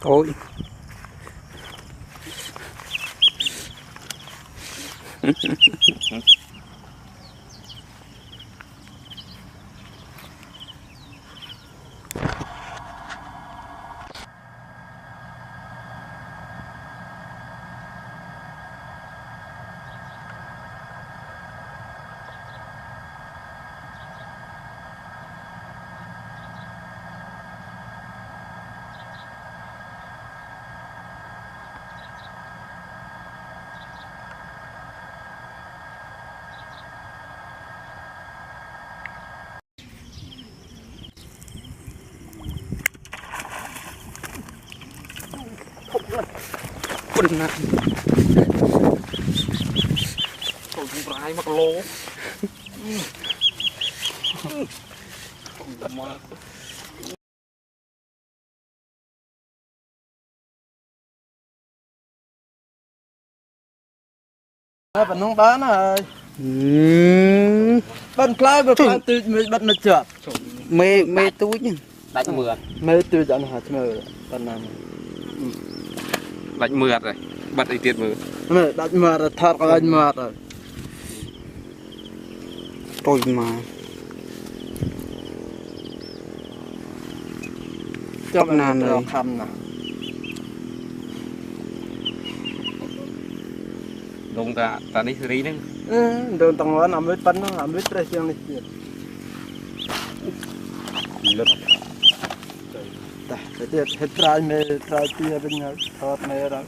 Ôi. Pun na. Tau tung rai mak lo. Bật nóng bá nó. Ừm. Bật plái, bật plái, tôi mới bật nó chậm. Mê, mê tôi chứ. Đánh mượt. Mê tôi dạo này hả, chứ mà bật này. Đánh mượt rồi. Bật đi tiệt mượt. Mê, đánh mượt rồi, thật là đánh mượt rồi. Tôi mà. Cho tóc mình nan rồi. Khăm nè. Dong ta, ta ni sri neng. Dong tang wan amit pan no, amit tres yang ni. Lut. Ta, ta tiệt, het trai me, trai tiệt bên nhau, thot me ra.